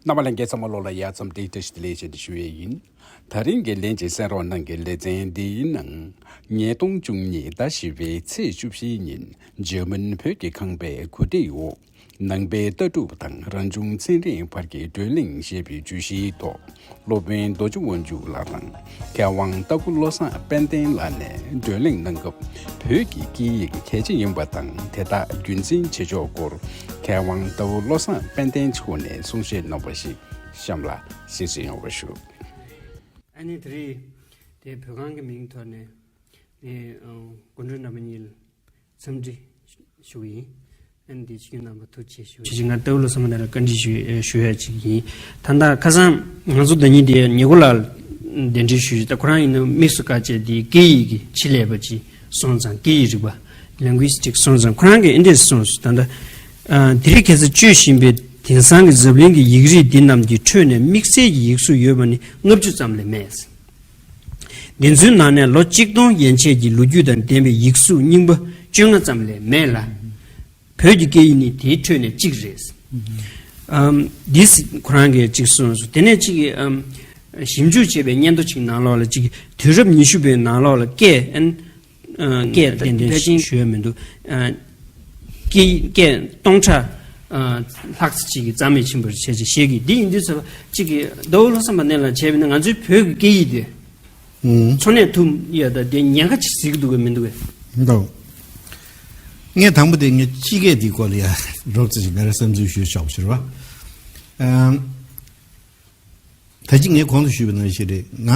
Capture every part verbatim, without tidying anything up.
རྣམ་པ་ལྷན་རྒྱས་ཚང་མ་ལོ་ལ་ཡ་ཙམ་དྲིལ་བཀྲ་ཤིས་བདེ་ལེགས་ཞེས་ཞུ་ཡས་ཡིན། ད་རིང་གི་ལན་གཅིག་གསན་རོགས་གནང་གི་ལེ་ཚན་འདིའི་ནང་། ཉིས་སྟོང་བཅུ་གཉིས་ཟླ་བཞི་པའི་ཚེས་བཅུ་བཞིའི་ཉིན་འཇར་མན་བོད་ཀྱི་ཁང་པའི་གོ་སྒྲིག་འོག་ནང་པའི་ལྟ་གྲུབ་དང་རང་བྱུང་ཚན་རིག་བར་གྱི་བགྲོ་གླེང་ཞེས་པའི་བརྗོད་གཞིའི་ཐོག་སློབ་དཔོན་རྡོ་རྗེ་དབང་ཕྱུག་ལགས་དང་མཁས་དབང་ལྟ་བུ་བློ་བཟང་དཔལ་ལྡན་ལགས་ནས་བགྲོ་གླེང་གནང་སྐབས། བོད་ཀྱི་སྐད་ཡིག་གལ་ཆེ་ཡིན་པ་དང་དེ་དག་རྒྱུན་འཛིན་བྱེད་ཕྱོགས་སྐོར་མཁས་དབང་ལྟ་བུ་བློ་བཟང་དཔལ་ལྡན་མཆོག་ནས་གསུང་བཤད་གནང་བ་ཞིག་གཤམ་ལ་གསན་གཟིགས་ཡོང་བ་ཞུ། ཨ་ནི་དེ་རིང་དེ་བོད་ཁང་གི་མིང་ཐོག་ནས་ནས་སྐུ་མགྲོན་རྣམ་པ་གཉིས་ལ་འཚམས་འདྲི་ཞུ་གི་ཡིན། ཨ་ནི་དེ་ཆིག་རྣམ་པ་ཐུགས་རྗེ་ཆེ་ཞུ། ཆེ་ཆེ་ང་ལྟ་བུ་བློ་བཟང་དཔལ་ལྡན་ལ་བཀའ་འདྲི་ཞུ་ཞུ་ཡ་ཅིག་ཡིན། ད་ལྟ་ཁ་སང་ང་ཚོ་ཟླ་ཉིན་དེ་ཉེ་གོ་ལ་གདན་འདྲེན་ཞུས་ཤིང་ད་ཁོ་རང་ཡིན་ན་དམིགས་སུ་བཀར་བྱས་དེ་སྐད་ཡིག་གི་ཆེད་ལས་པ་ཅིག་སོང་ཙང་སྐད་ཡིག་རིག་པ་Linguistic སོང་ཙང་ཁོ་རང་གིས་འདི་འདྲས་གསུངས་སོང་། ད་ལྟ་དེ་རིང་ཁ་སང་སྤྱོད་བཞིན་པའི་དེང་སང་གི་འཛམ་གླིང་གི་ཡིག་རིགས་འདི་རྣམས་ཀྱི་ཁྲོད་ནས་དམིགས་བསལ་གྱི་ཡིག་གཟུགས་ཡོད་པ་ནི་ལྔ་བཅུ་ཙམ་ལས་མེད། འདི་ཚོའི་ནང་ནས་ལོ་གཅིག་སྟོང་ཡན་ཆད་ཀྱི་ལོ་རྒྱུས་དང་ལྡན་པའི་ཡིག་གཟུགས་རྙིང་པ་བཅོ་ལྔ་ཙམ་ལས་མེད་ལ། བོད་ཀྱི་སྐད་ཡིག་ནི་དེའི་ཁྲོད་ནས་གཅིག་རེད། ཨམ། འདི་ཁོ་རང་གིས་གཅིག་གསུངས་སོང་། དེ་ནས་གཅིག་གིས་ཨམ། ཞིབ་འཇུག་བྱས་པའི་སྙན་ཐོ་གཅིག་ནང་ལོགས་ལ་གཅིག་དུས་རབས་ཉི་ཤུ་པའི་ནང་ལོགས་ལ་སྐད་ཨན། ཨ། སྐད་ཏན་ཏན་ཕལ་ཆེར་ཞུ་ཡ་མི་འདུག་ཨ། སྐད་སྐད་སྟོང་ཕྲག་ཨ། ལྷག་ཙམ་ཅིག་གིས་རྩ་མེད་ཕྱིན་པར་བྱས་ཅིག་བཤད་ཀྱི། འདི་ཡིན་དུས་ཙམ་པ་གཅིག་གིས་ཟླ་བ་བློ་བཟང་པ་ནས་ལ་བྱས་པ་ན་ང་ཚོའི་བོད་ཀྱི་སྐད་ཡིག་དེ། ཨུ། འཚོ་གནས་ཐུབ་ཡ་ད་དེ་ཉེན་ཁ་ཅིག་གཟིགས་འདུག་གི་མི་འདུག་གི། འདུག་ངས་དང་པོ་དེ་ངས་སྤྱི་སྐད་འདིའི་སྐོར་ལ་ཡ་རོབ་ཙམ་ཞིག་ངས་ར་བསམ་ཚུལ་ཞུས་ཆོག་པ་ཞིག་རེད་བ། ཨམ། ད་ཅི་ངས་གོང་དུ་ཞུས་པ་ནང་བཞིན་རེད། ང་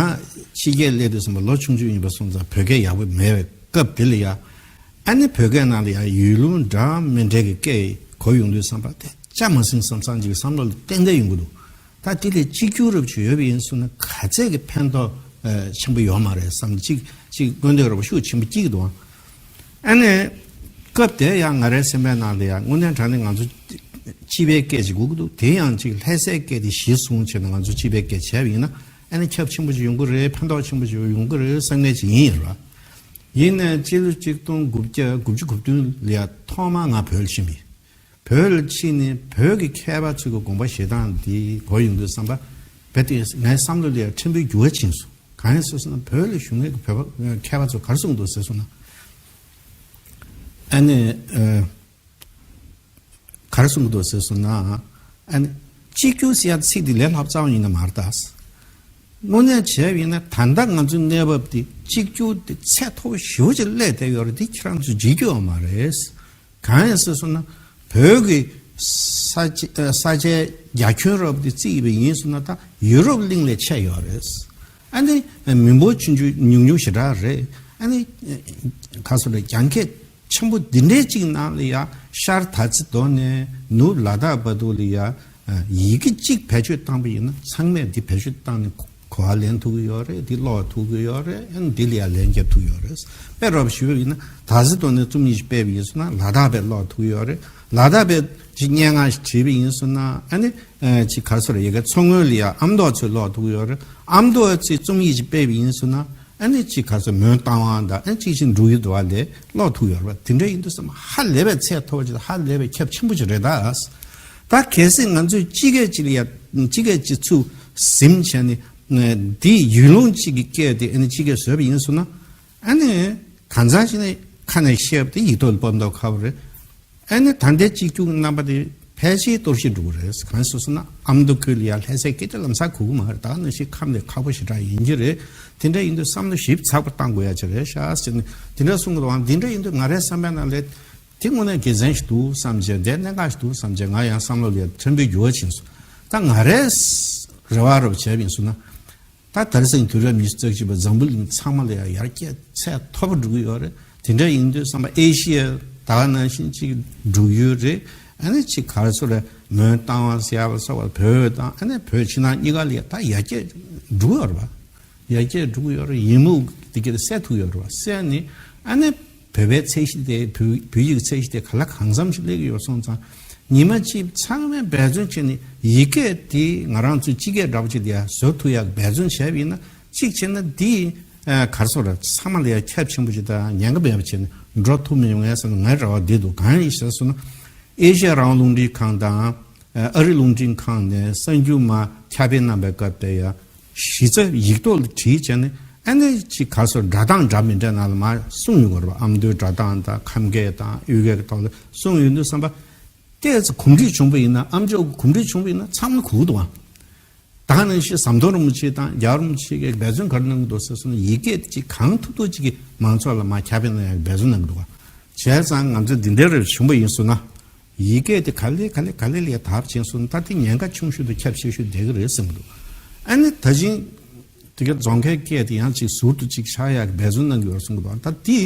ཕྱི་རྒྱལ་སླེབས་དུས་ཙམ་པ་ལོ་ཆུང་ཆུང་ཡིན་པ་སོང་ཙང་བོད་སྐད་ཡག་པོ་མེད་པའི་སྐབས་དེ་ལ་ཡ། ཨ་ནི་བོད་སྐད་ནང་ལ་ཡ་ཡུལ་ལུང་འདྲ་མི་འདྲ་གི་སྐད་གོ་ཡོང་དུས་ཙམ་པ་དེ་ཅང་མ་ཟིན་བསམ་བསམ་ཅིག་བསམ་བློ་ལ་ཏན་ཏན་ཡོང་གི་འདུག་ད་དེ་ལས་གཅིག་གྱུར་རབ་ཅིག་ཡོད་པ་ཡིན་སོང་ན་ག་ཚད་ཀྱི་ཕན་ཐོགས་ཆེན་པོ་ཡོད་མ་རེད་བསམ་ཅིག་ཅིག་མངོན་འདོད་རབ་ཤུགས་ཆེན་པོ་སྐྱེ་གི་འདུག་ཨ་ནི། སྐབས་དེ་ཡང་ང་རའི་སེམས་པའི་ནང་ལ་ཡང་དངོས་གནས་དྲང་གནས་ང་ཚོ་སྤྱི་པའི་སྐད་ཅིག་དགོས་ཀྱི་འདུག་དེ་ཡང་ཅིག་ལྷ་སའི་སྐད་དེ་གཞི་བཟུང་བྱས་ནས་ང་ཚོ་སྤྱི་པའི་སྐད་བྱས་པ་ཡིན་ན་ཨ་ནི་ཁྱབ་ཆེན་པོ་ཅིག་ཡོང་གི་རེད། ཕན་ཐོགས་ཆེན་པོ་ཅིག་ཡོང་གི་རེད་བསམ་མཁན་ཅིག་ཡིན་ཡིན་ར། ཡིན་ནའི་སྤྱི་ལོ་གཅིག་སྟོང་དགུ་བརྒྱ་དགུ་བཅུ་གོ་བདུན་ལ་ཡང་ཐོག་མར་ང་བོད་ལ་ཕྱིན་པ་ཡིན། བོད་ལ་ཕྱིན་ནས་བོད་ཀྱི་མཁས་པ་ཚོ་གི་དགོངས་པ་བཞེས་སྟངས་འདི་གོ་ཡོང་དུས་ཙམ་པ་རྦད་དེ་ངའི་བསམ་བློ་ལ་ཡང་ཕྲན་བུའི་འགྱུར་བ་ཕྱིན་སོང་། གང་ཡིན་ཟེར་སོང་ན་བོད་ལ་བཞུགས་མཁན་གྱི་བོད་པ་མཁས་པ་ཚོ་ག་རེ་གསུངས་འདུག་ཟེར་སོང་ན། ཨ་ནི་ཨ། ག་རེ་གསུང་གི་འདུག་ཟེར་སོང་ན། ཨ་ནི་གཅིག་གྱུར་ཟེར་ཡ་ཚིག་འདི་ལས་སླ་པོ་རྩ་བ་ཉིད་ནས་མ་རེད་ད། དངོས་གནས་བྱས་པ་ཡིན་ན་ད་ལྟ་ང་ཚོའི་གནས་བབ་འདི་གཅིག་གྱུར་འདི་ཚད་མཐོ་པོ་ཞེ་པོ་ཅིག་སླེབས་བསྡད་ཡོད་རེད། འདི་ཁྱེད་རང་ཚོས་བརྗེད་རྒྱུ་ཡོད་མ་རེད། གང་ཡིན་ཟེར་སོང་ན་བོད་ཀྱི་ས་ཆ་ས་ཆའི་རྒྱ་ཁྱོན་རབ་འདི་བརྩིས་པ་ཡིན་སོང་ན་ད་ཡུ་རོབ་གླིང་ལས་ཆེ་ཡོད་རེད། ཨ་ནི་མི་འབོར་ཆུང་ཆུང་ཉུང་ཉུང་ཞེ་དྲག་རེད། ཨ་ནི་ག་སོ་རེད། རྒྱ་སྐད་ཆེན་པོ་འདི་འདྲའི་གཅིག་ནང་ལ་ཡ་ཤར་དར་རྩེ་མདོ་ནས་ནུབ་ལ་དྭགས་བར་དུ་ལ་ཡ་ཡི་གེ་གཅིག་བེད་སྤྱོད་བཏང་པ་ཡིན་ན་ཚང་མས་འདི་བེད་སྤྱོད་བཏང་ནས་གོ་བ་ལེན་ཐུབ་ཀྱི་ཡོད་རེད། འདི་ཀློག་ཐུབ་ཀྱི་ཡོད་རེད། ཨ་ནི་འདི་ལ་ཡ་ལན་རྒྱབ་ཐུབ་ཀྱི་ཡོད་རེད། དཔེ་རོབ་ཞུས་པ་ཡིན་ན་དར་རྩེ་མདོ་ནས་རྩོམ་ཡིག་ཅིག་སྤེལ་བ་ཡིན་སོང་ན་ལ་དྭགས་པས་ཀློག་ཐུབ་ཀྱི་ཡོད་རེད། ལ་དྭགས་པས་ཅིག་སྙན་ངག་ཅིག་བྲིས་པ་ཡིན་སོང་ན་ཨ་ནི་ཅིག་ག་རེ་ཟེར་རེད། ཡ་གི་མཚོ་སྔོན་ལ་ཡ་ཨ་མདོ་ཚོས་ཀློག་ཐུབ་ཀྱི་ཡོད་རེད། ཨ་མདོ་ཚོས་རྩོམ་ཡིག་ཅིག་སྤེལ་བ་ཡིན་སོང་ན། ཨ་ནི་ཅིག་ག་ཚོད་མོན་རྟ་དབང་དང་ཨ་ནི་ཅིག་ཅིག་འབྲུག་ཡུལ་དུ་བ་ལས་ཀློག་ཐུབ་ཡོད་རེད་པ། དེ་འདྲ་ཡིན་དུས་ཙམ་ཧ་ལས་པའི་ཚད་མཐོ་བ་ཅིག་དང་ཧ་ལས་པའི་ཁྱབ་ཆེན་པོ་ཅིག་རེད་ད། ད་གལ་སྲིད་ང་ཚོས་སྤྱི་སྐད་ཅིག་ལ་ཡ་སྤྱི་སྐད་ཅིག་ཚུར་ཟིན་བྱས་ནས་འདི་ཡུལ་ལུང་གཅིག་གི་སྐད་དེ་ཨ་ནི་སྤྱི་སྐད་བཟོས་པ་ཡིན་སོང་ན་ཨ་ནི་གང་ཚང་ཞིག་ནས་ཁ་ནས་བཤད་པ་དེ་ཡིག་ཐོག་ལ་ཕབ་མདོག་ཁ་པོ་རེད། ཨ་ནི་ད་ལྟའི་གཅིག་གྱུར་གྱི་རྣམ་པ་དེ་ཕལ་ཆེར་གཏོར་བཤིག་འགྲོ་གི་རེད། གང་སོ་སོ་ན་ཨ་མདོ་ཁུལ་ལ་ཡ་ལྷ་སའི་སྐད་དེ་ལམ་སང་གོ་གི་མ་རེད། ད་ནང་བཞིན་ཁམས་ལས་ཁག་པོ་ཞེ་དྲག་ཡིན་གྱི་རེད། དེ་འདྲ་ཡིན་དུས་བསམ་བློ་ཞིབ་ཚགས་པོ་བཏང་དགོས་ཡ་ཅིག་རེད་ཤག་ཟེར་ནས་དེ་འདྲ་གསུང་གི་འདུག་ཨང་། དེ་འདྲ་ཡིན་དུས་ང་རའི་བསམ་པའི་ནང་ལ་དེ་དངོས་གནས་དགེ་མཚན་ཞིག་འདུག་བསམ་བྱས། དེ་གནད་འགག་ཞིག་འདུག་བསམ་བྱས། ང་ཡང་བསམ་བློ་ལ་ཡ་ཕྲན་བུའི་འགྱུར་བ་ཕྱིན་སོང་། ད་ང་རའི་རེ་བ་རུ་བྱས་པ་ཡིན་སོང་ན། ད་དེང་སང་དུས་རབས་ཉི་ཤུ་རྩ་གཅིག་པ་འཛམ་བུ་གླིང་ཚང་མ་ལ་ཡང་ཡར་རྒྱས་ཚད་མཐོ་པོ་འགྲོ་གི་ཡོད་རེད། དེ་འདྲ་ཡིན་དུས་ཙམ་པ་ཨེ་ཤི་ཡ་ད་ག་ནང་བཞིན་ཅིག་འབྲུག་ཡུལ་རེད། ཨ་ནི་ཅིག་ག་རེ་ཟེར་རེད། མོན་རྟ་དབང་ཟེར་ཡ་ལ་སོགས་པ་བོད་དང་ཨ་ནི་བོད་ཕྱི་ནང་གཉིས་ཀ་ལ་ཡ་ད་ཡར་རྒྱས་འགྲོ་གི་ཡོད་རེད་པ། ཡར་རྒྱས་འགྲོ་གི་ཡོད་རེད། ཡི་མུག་དེ་ག་ལ་སེལ་ཐུབ་ཡོད་རེད་པ། སེལ་ནས་ཨ་ནི་བོད་པའི་ཚད་གཞི་དེ་བོད་བོད་ཡིག་གི་ཚད་གཞི་དེ་ག་ལ་གང་འཚམ་ཞིག་སླེབས་ཀྱི་ཡོད་སོང་ཙང་། ཉི་མ་གཅིག་ཚང་མས་འབད་བརྩོན་བྱས་ནས་ཡི་གེ་དེ་ང་རང་ཚོའི་སྤྱི་སྐད་འདྲ་པོ་ཅིག་དེ་ཡང་བཟོ་ཐུབ་ཡག་འབད་བརྩོན་བྱས་པ་ཡིན་ན་གཅིག་བྱས་ན་འདི་ཨ་ག་རེ་ཟེར་རེད། ཚང་མ་ལ་ཡང་ཁྱབ་ཆེན་པོ་ཅིག་དང་ཉེན་ཁ་མེད་པ་བྱས་ནས་འགྲོ་ཐུབ་མི་ཡོང་ངས་ཟེར་ན་ངའི་རེ་བ་འདི་འདུག་གང་ཡིན་ཟེར་སོང་ན་ཨེ་ཤ་ཡ་རང་དབང་རླུང་འཕྲིན་ཁང་དང་ ཨ་རི་རླུང་འཕྲིན་ཁང་ནས་གསར་འགྱུར་མ་ཁྱབ་སྤེལ་གནང་པའི་སྐབས་དེ་ཡང་གཞི་རྩ་ཡིག་ཐོག་ལ་བྲིས་བྱས་ནས་ཨ་ནི་ཅིག་ག་སོ་སྒྲ་གདངས་འདྲ་མི་འདྲ་ནང་ལ་མ་གསུངས་ཡོང་གི་རེད་པ། ཨ་མདོའི་སྒྲ་གདངས་དང་ཁམས་སྐད་དང་ཡུལ་སྐད་ཀྱི་ཐོག་ལ་གསུངས་ཡོང་དུས་ཙམ་པ། ཏོག་ཙམ་གོམས་འདྲིས་བྱུང་བ་ཡིན་ན། ཨ་མཆོག་གི་གོམས་འདྲིས་བྱུང་བ་ཡིན་ན་ཚང་མ་གོ་གི་འདུག་ཨ། ད་ག་ནང་བཞིན་ཟམ་གདོང་རིན་པོ་ཆེ་དང་རྒྱལ་བ་རིན་པོ་ཆེ་གིས་འབད་བརྩོན་ག་རེ་གནང་གི་འདུག་ཟེར་སོང་ན། ཡིག་སྐད་དེ་ཅིག་གང་ཐུབ་ཐུབ་ཅིག་གིས་མང་ཚོགས་ལ་མར་ཁྱབ་སྤེལ་གནང་ཡག་འབད་བརྩོན་གནང་གི་འདུག་ག། བྱས་ཙང་ང་ཚོས་འདི་འདྲ་རེ་བྱུང་བ་ཡིན་སོང་ན། ཡིག་སྐད་དེ་ག་ལེ་ག་ལེ་ག་ལེ་ལ་ཡ་དར་ཕྱིན་སོང་ན། ད་དེ་ཉེན་ཁ་ཆུང་ཤོས་དང་ཁྱབ་ཆེ་ཤོས་བསྡད་ཀྱི་རེད་བསམ་གི་འདུག། ཨ་ནི་ད་གིན་དེ་ག་རྫོང་ཁའི་སྐད་དེ་ཡང་ཅིག་ཟུར་དུ་ཅིག་ཆགས་ཡག་གི་འབད་བརྩོན་གནང་གི་ཡོད་བསམ་གི་འདུག། ད་དེ་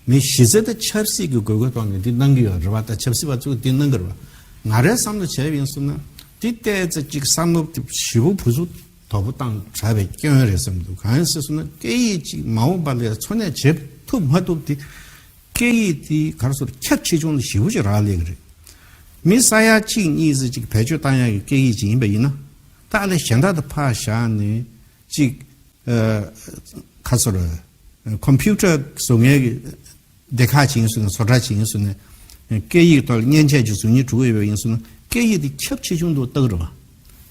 མི་གཞི་རྩ་དང་ཆབ་སྲིད་ཀྱི་དགོས་མཁོའི་ཐོག་ནས་འདི་གནང་གི་ཡོད་རེད་པ། ད་ཆབ་སྲིད་པ་ཚོས་འདི་གནང་གི་རེད་པ། ང་རའི་བསམ་བློ་བྱས་པ་ཡིན་སོང་ན། འདི་ཏོག་ཙམ་ཅིག་བསམ་བློ་དེ་ཞེ་པོ་བུ་ཚོ་དོག་པོ་བཏང་དྲགས་པའི་སྐྱོན་རེད་བསམ་འདུག། གང་ཡིན་ཟེར་སོང་ན། སྐད་ཡིག་ཅིག་མ་འོངས་པ་ལ་འཚོ་གནས་བྱེད་ཐུབ་མ་ཐུབ་དེ། སྐད་ཡིག་དེ་ག་རེ་ཟེར། ཁྱབ་ཆེ་ཆུང་ལ་ཞེ་པོ་ཅིག་རག་ལས་ཀྱི་རེད། མི་ས་ཡ་གཅིག་གཉིས་ཙམ་ཅིག་བེད་སྤྱོད་བཏང་ཡག་གི་སྐད་ཡིག་ཅིག་ཡིན་པ་ཡིན་ན། ད་ཨ་ལས་གཞན་དག་དང་ཕར་བཞག་ནས་ཅིག་ཨ་ག་རེ་ཟེར། ཀམ་པུ་ཊར་བཟོ་མཁན་གྱི་སྡེ་ཁག་ཅིག་ཡིན་སོང་ན། བཟོ་གྲྭ་ཅིག་ཡིན་སོང་ན། སྐད་ཡིག་ཐོག་ལ་མཉེན་ཆས་ཅིག་བཟོ་སྙིང་བྲོ་གི་ཡོད་པ་ཡིན་སོང་ན། སྐད་ཡིག་དེ་ཁྱབ་ཆེ་ཆུང་དུ་བཏང་རེད་པ།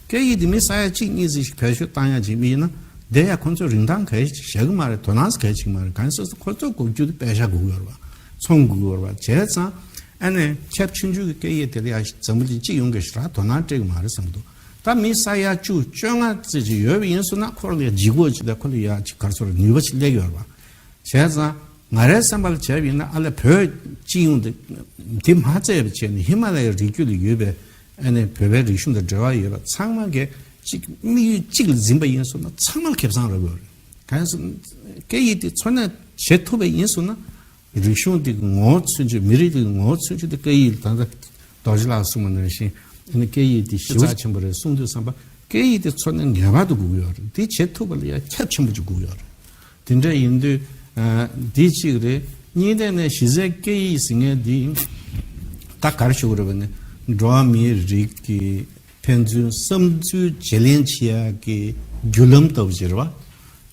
སྐད་ཡིག་དེ་མི་ས་ཡ་གཅིག་གཉིས་ཙམ་ཞིག་བེད་སྤྱོད་བཏང་ཡག་ཅིག་མི་ཡིན་ན། དེ་ཡང་ཁོ་ཚོས་རིན་ཐང་ག་ཡེ་བཞག་གི་མ་རེད། དོ་སྣང་ག་ཡེ་བྱེད་ཀྱི་མ་རེད། གང་ཡིན་ཟེར་ན་ཁོ་ཚོས་དགོས་རྒྱུ་དེ་པད་ཤག་དགོས་ཀྱི་ཡོད་རེད་པ། ཚོང་དགོས་ཀྱི་ཡོད་རེད་པ། བྱས་ཙང་ཨ་ནི་ཁྱབ་ཆུང་ཆུང་གི་སྐད་ཡིག་དེ་ལ་ཡང་འཛམ་བུ་གླིང་སྤྱི་ཡོངས་ཀྱིས་ཞེ་དྲག་དོ་སྣང་སྤྲད་ཀྱི་མ་རེད་བསམ་གྱི་འདུག། ད་མི་ས་ཡ་བཅུ་བཅོ་ལྔ་ཙམ་ཅིག་ཡོད་པ་ཡིན་སོང་ན། ཁོ་ལ་ཡང་ལྗིད་ཁོག་ཅིག་དང་། ཁོ་ལ་ཡང་ཅིག་ག་རེ་ཟེར། ནུས་པ་ཅིག་སླེབས་ཡོད་རེད་པ། བྱས་ཙང་ང་རའི་བསམ་པ་ལ་བྱས་པ་ཡིན་ན། ཨ་ལས་བོད་སྤྱི་ཡོངས་དེ་དེ་མ་ཚད་པ་བྱས་ནས་ཧི་མ་ལ་ཡའི་རི་རྒྱུད་ལ་ཡོད་པའི་ཨ་ནི་བོད་པའི་རིག་གཞུང་དང་འབྲེལ་བ་ཡོད་པ་ཚང་མ་གིས་ཅིག་དམིགས་ཡུལ་གཅིག་ལ་འཛིན་པ་ཡིན་སོང་ན། ཚང་མ་ལ་ཁེ་བཟང་རག་གི་ཡོད་རེད། གང་ཡིན་ཟེར་ན། སྐད་ཡིག་དེ་འཚོ་གནས་བྱེད་ཐུབ་པ་ཡིན་སོང་ན། རིག་གཞུང་དེ་གི་ངོ་བོ་མཚོན་བྱེད། མི་རིགས་དེ་གི་ངོ་བོ་མཚོན་བྱེད་དེ་སྐད་ཡིག་ལ། ད་ལྟ་རྡོ་རྗེ་ལགས་གསུངས་པ་ནང་བཞིན་ཨ་ནི་སྐད་ཡིག་དེ་ཞེ་པོ་རྩ་ཆེན་པོ་རེད་གསུངས་དུས་ཙམ་པ། སྐད་ཡིག་དེ་འཚོ་གནས་ངེས་པར་དུ་དགོས་ཀྱི་ཡོད་རེད། དེ་བྱེད་ཐུབ་པ་ལ་ཡང་ཁྱབ་ཆེན་པོ་ཅིག་དགོས་ཀྱི་ཡོད་རེད། དེ་འདྲ་ཡིན་དུས་ཨ་འདི་གཅིག་རེད། གཉིས་ནས་ནས་གཞི་རྩའི་སྐད་ཡིག་ཟེར་མཁན་འདི་ད་ག་རེ་ཞུ་དགོས་རེད་པ་ནི། འགྲོ་བ་མིའི་རིགས་ཀྱི་ཕན་ཚུན་བསམ་ཚུལ་བརྗེ་ལེན་བྱེད་ཡག་གི་བརྒྱུད་ལམ་ལྟ་བུ་ཅིག་རེད་པ།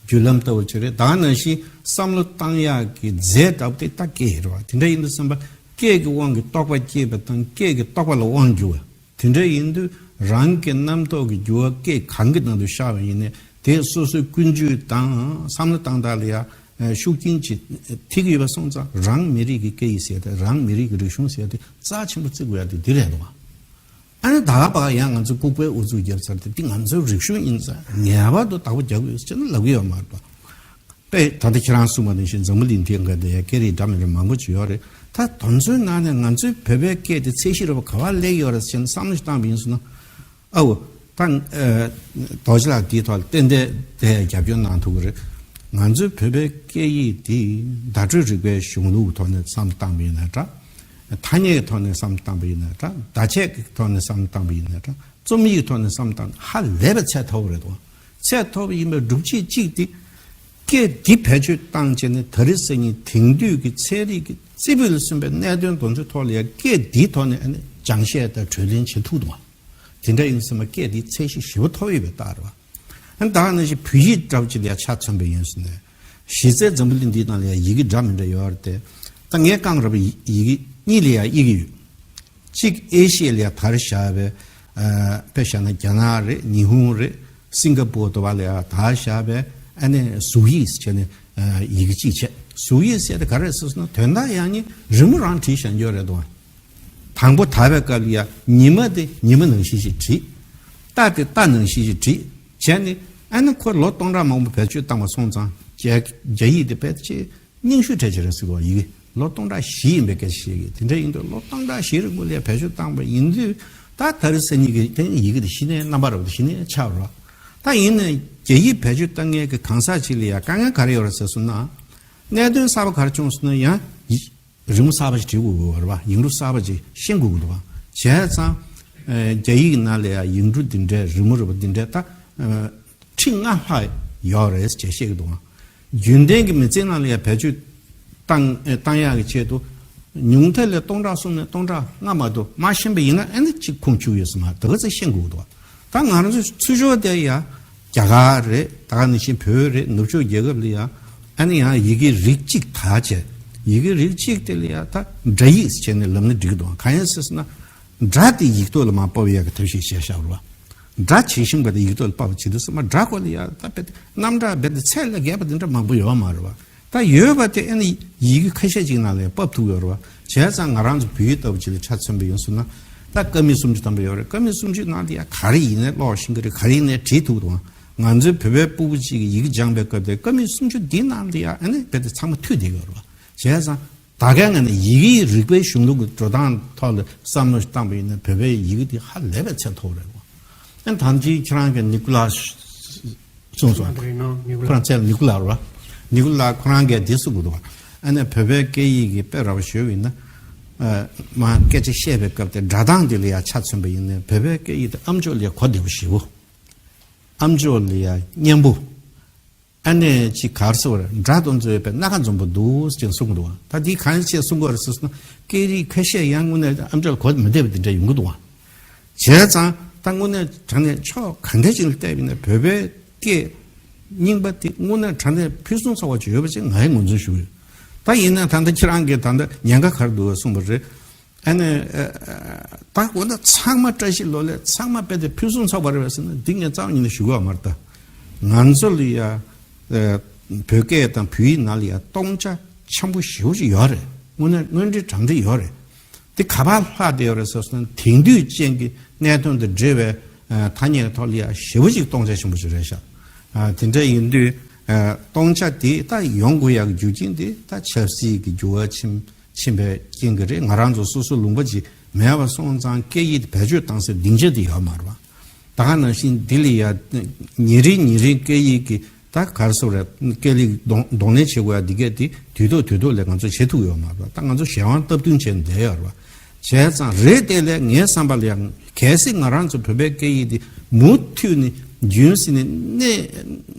བརྒྱུད་ལམ་ལྟ་བུ་ཅིག་རེད། ད་ག་ནང་བཞིན་བསམ་བློ་བཏང་ཡག་གི་རྫས་ལྟ་བུ་དེ་ད་སྐད་ཡིག་རེད་པ། དེ་འདྲ་ཡིན་དུས་ཙམ་པ། སྐད་ཀྱི་དབང་གིས་རྟོག་པ་སྐྱེས་པ་དང་། སྐད་ཀྱིས་རྟོག་པ་ལ་དབང་བསྒྱུར་བ། དེ་འདྲ་ཡིན་དུས་རང་གི་རྣམ་རྟོག་གི་འགྱུ་བ་སྐད་གང་གི་ནང་དུ་ཤར་བ་ཡིན་ནའི། དེ་སོ་སོའི་ཀུན་སྤྱོད་དང་བསམ་བློ་བཏང་སྟངས་ལ་ཡང་ཤུགས་རྐྱེན་ཅིག་ཐེབས་ཀྱི་ཡོད་པ་སོང་ཙང་། རང་མི་རིགས་ཀྱི་སྐད་ཡིག་ཟེར་ཡ་དེ། རང་མི་རིགས་ཀྱི་རིག་གཞུང་ཟེར་ཡ་དེ་རྩ་ཆེན་པོ་བརྩི་དགོས་ཡ་དེ་འདི་རེད་འདུག། ཨ་ནི་ད་ག་པ་ཡང་ང་ཚོས་ལྐུགས་པའི་ཨུ་ཚུགས་བརྒྱབ་ཚར་ཏེ། འདི་ང་ཚོའི་རིག་གཞུང་ཡིན་ཙང་ངེས་པར་དུ་བདག་པོ་རྒྱག་དགོས་ཟེར་ནས་ལབ་ཀྱི་ཡོད་མ་རེད་པ། དཔེ་ད་ལྟ་ཁྱེད་རང་གསུངས་པ་ནང་བཞིན་འཛམ་བུ་གླིང་འདིའི་སྒང་དེ་ཡང་སྐད་རིགས་འདྲ་མི་འདྲ་མང་པོ་ཅིག་ཡོད་རེད། ད་དེ་ཚོའི་ནང་ནས་ང་ཚོའི་བོད་པའི་སྐད་དེ་ཚད་གཞི་རེད་པ། ག་པར་སླེབས་ཡོད་རེད་ཟེར་ནས་བསམ་བློ་ཞིག་བཏང་བ་ཡིན་སོང་ན། ཨའོ། ད་ཨ་རྡོ་རྗེ་ལགས་འདིའི་ཐོག་ལ་ཏན་ཏན་དེ་རྒྱབ་སྐྱོར་གནང་ཐུབ་ཀྱི་རེད། ང་ཚོའི་བོད་པའི་སྐད་ཡིག་འདི་བརྡ་སྤྲོད་རིག་པའི་གཞུང་ལུགས་ཐོག་ནས་བསམ་བློ་བཏང་པ་ཡིན་ན་འདྲ། ཐ་སྙད་ཀྱི་ཐོག་ནས་བསམ་བློ་བཏང་པ་ཡིན་ན་འདྲ། བརྡ་ཆད་ཀྱི་ཐོག་ནས་བསམ་བློ་བཏང་པ་ཡིན་ན་འདྲ། རྩོམ་ཡིག་ཐོག་ནས་བསམ་བློ་བཏང་ན་ཧ་ལས་པའི་ཚད་མཐོ་པོ་རེད་འདུག། ཚད་མཐོ་པོ་ཡིན་པའི་སྒྲུབ་བྱེད་གཅིག་དེ། སྐད་འདི་བེད་སྤྱོད་བཏང་བྱས་ནས། ད་རེས་སང་ཉིན་དེང་དུས་ཀྱི་ཚན་རིག་གི་རྩེ་ཕུད་ལ་སོན་པའི་གནད་དོན་དེ་ཚོའི་ཐོག་ལ་ཡང་སྐད་འདིའི་ཐོག་ནས་ཨ་ནི་སྦྱང་བཤད་དང་གྲོས་གླེང་བྱེད་ཐུབ་འདུག། དེ་འདྲ་ཡིན་ཙང་སྐད་འདིའི་ཚད་གཞི་ཞེ་པོ་མཐོ་བོ་ཡོད་པའི་རྟགས་རེད་པ། ཨ་ནི་ད་ག་ནང་བཞིན་བོད་ཡིག་འདྲ་པོ་ཅིག་ལ་ཡང་ཆ་མཚོན་པ་ཡིན་ཟེར་ནས། གཞི་རྩའི་འཛམ་བུ་གླིང་འདིའི་ནང་ལ་ཡང་ཡི་གེ་འདྲ་མི་འདྲ་ཡོད་རེད་དེ། ད་ངས་བཀང་རབས་ཡི་ཡི་གེ་གཉིས་ལ་ཡང་དབྱེ་གི་ཡོད། གཅིག་ཨེ་ཤི་ཡ་ལ་ཡང་དར་བཞག་པའི་ཨ་དཔེ་བཞག་ན་རྒྱ་ནག་རེད། ཉི་ཧོང་རེད། སིང་ག་པོར་དེ་པ་ལ་ཡང་དར་བཞག་པའི་ཨ་ནི་ཟུག་ཡིག་ཟེར་ནས་ཡི་གེ་གཅིག་བྱས། ཟུག་ཡིག་ཟེར་དེ་ག་རེ་རེད་ཟེར་ན། དོན་དག་ཡང་ནི་རི་མོ་རང་བྲིས་བཞག་རྒྱུ་རེད་དོ། དང་པོ་དར་བའི་སྐབས་ལ་ཡང་ཉི་མ་དེ་ཉི་མ་ནང་བཞིན་ཞིག་བྲིས། རྟ་དེ་རྟ་ནང་བཞིན་ཞིག་བྲིས་བྱས་ནས། ཨ་ནི་ཁོ་ལོ་སྟོང་ཕྲག་མང་པོ་བེད་སྤྱོད་བཏང་བ་སོང་ཙང་རྒྱ་རྒྱ་ཡིག་དེ་དཔེ་ཆེ་རྙིང་ཤོས་གྲས་ཅིག་རེད་ཟེར་གོ། ཡི་གེ་ལོ་སྟོང་ཕྲག་བཞི་ཡིན་པའི་སྐད་ཆ་བཤད་ཀྱི། དེ་འདྲ་ཡིན་དུས་ལོ་སྟོང་ཕྲག་བཞི་རིང་པོ་ལ་བེད་སྤྱོད་བཏང་བ་ཡིན་དུས། ད་ད་རེས་སང་ཉིན་གྱི་དེ་ཡི་གེ་དེ་གཞི་ནས་རྣམ་པ་རེད་པ། དེ་གཞི་ནས་ཆགས་པ་རེད། ད་ཡིན་ནའི་རྒྱ་ཡིག་བེད་སྤྱོད་བཏང་མཁན་གྱི་གང་ཟག་ཅིག་ལ་ཡང་དཀའ་ངལ་ག་རེ་ཡོད་རེད་ཟེར་སོང་ན། གནད་དོན་གསར་པ་ག་རེ་བྱུང་སོང་ན་ཡང་ཡི་རི་མོ་གསར་པ་ཞིག་བྲིས་དགོས་ཀྱི་ཡོད་རེད་པ། ཡིག་འབྲུ་གསར་པ་ཅིག་ཤེས་དགོས་ཀྱི་འདུག་པ། བྱས་ཙང་ཨ་རྒྱ་ཡིག་ནང་ལ་ཡང་ཡིག་འབྲུ་འདི་འདྲའི་རི་མོ་རེད་པ། འདི་འདྲའི་ད་ཨ་ཁྲི་ལྔ་ལྷག་ཡོད་རེད་ཅེས་བཤད་ཀྱི་འདུག། རྒྱུན་ལྡན་གྱི་མི་ཚེའི་ནང་ལ་ཡང་བེད་སྤྱོད་བཏང་ཨེ་བཏང་ཡག་གི་ཆེད་དུ་ཉུང་མཐའ་ལ་སྟོང་ཕྲག་གསུམ་ནས་སྟོང་ཕྲག་ལྔ་མ་གཏོགས་མ་ཤེས་པ་ཡིན་ན། ཨ་ནི་གཅིག་ཁུངས་འཁྱོལ་ཡོད་ས་མ་རེད། དེ་ག་ཚོད་ཤེས་དགོས་ཀྱི་འདུག། ད་ང་རང་ཚོའི་ཚུར་ཕྱོགས་དེ་ཡང་རྒྱ་གར་རེད། ད་ག་ནང་བཞིན་བོད་རེད། ནུབ་ཕྱོགས་རྒྱལ་ཁབ་ལ་ཡང་ཨ་ནི་ཡང་ཡི་གེ་རིགས་གཅིག་དར་བྱས། ཡི་གེ་རིགས་གཅིག་དེ་ལ་ཡང་ད་སྒྲ་ཡིག་བྱས་ནས་ལབ་ན་འགྲིག་གི་འདུག། གང་ཡིན་ཟེར་ན། སྒྲ་དེ་ཡིག་ཐོག་ལ་མར་ཕབ་ཡག་གི་ཐབས་ཤེས་བྱས་བཞག་རེད་བ། སྒྲ་ཇི་བཞིན་པ་དེ་ཡིག་ཐོག་ལ་ཕབ་པ་བྱེད་དུས་ཙམ་པ་སྒྲ་སྐོར་ལ་ཡ་ད་དཔེ་དེ་རྣམ་གྲངས་རྦད་དེ་ཚད་ལས་བརྒལ་བ་དེ་འདྲ་མང་པོ་ཡོད་མ་རེད་བ། ད་ཡོད་པ་དེ་ཨ་ནི་ཡི་གེ་ཁ་ཤས་ཅིག་ནང་ལ་ཡང་ཕབ་ཐུབ་ཡོད་རེད་བ། བྱས་ཙང་ང་རང་ཚོ་བོད་ཡིག་ལྟ་བུ་ཅིག་ལ་ཆ་མཚོན་པ་ཡིན་སོང་ན། ད་ཀ་མད་སུམ་ཅུ་ཐམ་པ་ཡོད་རེད། ཀ་མད་སུམ་ཅུ་ནང་དེ་ཡང་ག་རེ་ཡིན་ནའི་ཀློག་ཤེས་ཀྱི་རེད། ག་རེ་ཡིན་ནའི་བྲིས་ཐུབ་འདུག་ང་ཚོའི་བོད་པའི་སྤུ་གུ་ཅིག་གིས་ཡི་གེ་སྦྱངས་པའི་སྐབས་དེ་ཀ་མད་སུམ་ཅུ་འདིའི་ནང་དེ་ཡང་ཨ་ནི་རྦད་དེ་ཚང་མ་མཐུད་བསྡད་ཡོད་རེད་བ། བྱས་ཙང་ད་གའི་ངོས་ནས་ཡི་གེའི་རིག་པའི་གཞུང་ལུགས་ཀྱི་འགྲོ་སྟངས་ཐོག་ལ་བསམ་བློ་ཞིག་བཏང་པ་ཡིན་ན་བོད་པའི་ཡི་གེ་འདི་ཧ་ལས་པའི་ཚད་མཐོ་བ་རེད་བ། ཨ་ནི་ད་ཅི་ཁྱེད་རང་གིས་ནི་ཀུ་ལ་གསུངས་སོང་། ཁོ་རང་ཚེ་ལ་ནི་ཀུ་ལ་རེད་བ། ནི་ཀུ་ལ་ཁོ་རང་གིས་འདི་གསུང་གི་འདུག་བ། ཨ་ནི་བོད་པའི་སྐད་ཡིག་གི་དཔེ་ར་བ་ཞུས་པ་ཡིན་ན། ཨ། མ་སྐད་ཆ་བཤད་པའི་སྐབས་དེ་སྒྲ་གདངས་འདི་ལ་ཡང་ཆ་མཚོན་པ་ཡིན་ན་བོད་པའི་སྐད་ཡིག་དེ་ཨམ་ཅོག་ལ་ཡང་གོ་བདེ་པོ་ཞེ་པོ། ཨམ་ཅོག་ལ་ཡང་སྙན་པོ། ཨ་ནི་ཅིག་ག་རེ་ཟེར་བ་རེད། སྒྲ་དང་མཚུངས་པའི་སྣ་ཁ་འཛོམས་པོ་འདུག་ཅེས་གསུང་གི་འདུག་བ། ད་འདི་གང་ཅེས་གསུང་གི་ཡོད་རེད་ཟེར་སོང་ན། སྐད་རིགས་ཁ་ཤས་ཡང་དངོས་གནས་ཨམ་ཅོག་ལ་གོ་མི་བདེ་བ་འདི་འདྲ་ཡོང་གི་འདུག་བ། བྱས་ཙང་ད་དངོས་གནས་དྲང་གནས་ཕྱོགས་ག་འདྲ་ཅིག་ལ་བལྟས་པ་ཡིན་ན་བོད་པའི་སྐད་རྙིང་པ་དེ་དངོས་གནས་དྲང་གནས་ཕུན་སུམ་ཚོགས་པ་ཅིག་ཡོད་པ་ཅིག་ང་ཡིས་ངོས་འཛིན་ཞུ་གི་ཡོད། ད་ཡིན་ན་ད་ལྟ་ཁྱེད་རང་གིས་ད་ལྟ་ཉེན་ཁ་ག་རེ་འདུག་གསུངས་པ་རེད། ཨ་ནི། ཨ། ད་འོ་ན་ཚང་མ་བཀྲ་ཤིས་ལོ་ལེགས། ཚང་མ་དཔེ་དེ་ཕུན་སུམ་ཚོགས་པ་རེད་པས་ཟེར་ན་འདི་ངས་རྩ་བ་ཉིད་ནས་ཞུ་གི་ཡོད་མ་རེད་ད། ང་ཚོ་ལ་ཡ། ཨ། བོད་སྐད་དང་བོད་ཡིག་ནང་ལ་ཡ་སྟོང་ཆ་ཆེན་པོ་ཞེ་པོ་ཅིག་ཡོད་རེད། དངོས་གནས་དངོས་འབྲེལ་དྲང་འབྲེལ་ཡོད་རེད། དེ་ག་པར་ལྷག་བསྡད་ཡོད་རེད་ཟེར་སོང་ན་དེང་དུས་ཅན་གྱི་གནད་དོན་དང་འབྲེལ་བའི། ཨ། ཐ་སྙད་ཐོག་ལ་ཡ་ཞེ་པོ་ཅིག་སྟོང་ཆ་ཆེན་པོ་ཅིག་རེད་ཤག་ཨ། དེ་འདྲ་ཡིན་དུས། ཨ། སྟོང་ཆ་དེ་ད་ཡོང་དགོས་ཡག་གི་རྒྱུ་རྐྱེན་དེ་ད་ཆབ་སྲིད་ཀྱི་འགྱུར་བ་ཕྱིན། ཕྱིན་པའི་རྐྱེན་གྱིས་རེད། ང་རང་ཚོ་སོ་སོ་ལུང་པ་ཅིག་མེད་པ་སོང་ཙང་སྐད་ཡིག་དེ་བེད་སྤྱོད་བཏང་སའི་སྡིངས་ཆ་དེ་ཡོད་མ་རེད་བ། ད་ག་ནང་བཞིན་འདི་ལ་ཡ་ཉིན་རེ་ཉིན་རེ་སྐད་ཡིག་གི་ད་ག་རེ་ཟེར་དགོས་རེད། སྐད་ཡིག་གདོང་གདོང་ལེན་བྱེད་དགོས་ཡ་འདི་གས་དེ་དུས་ཐོག་དུས་ཐོག་ལ་ང་ཚོ་བྱེད་ཐུབ་ཡོད་མ་རེད་བ། ད་ང་ཚོ་གཞན་དབང་སྟབས་བསྟུན་བྱས་ནས་བསྡད་ཡོད་རེད་བ། བྱས་ཙང་རེད་དེ་ལས་ངའི་བསམ་པ་ལ་ཡང་གལ་སྲིད་ང་རང་ཚོ་བོད་པའི་སྐད་ཡིག་འདི་མུ་མཐུད་ནས་རྒྱུན་སྲིང་ནས་གནས་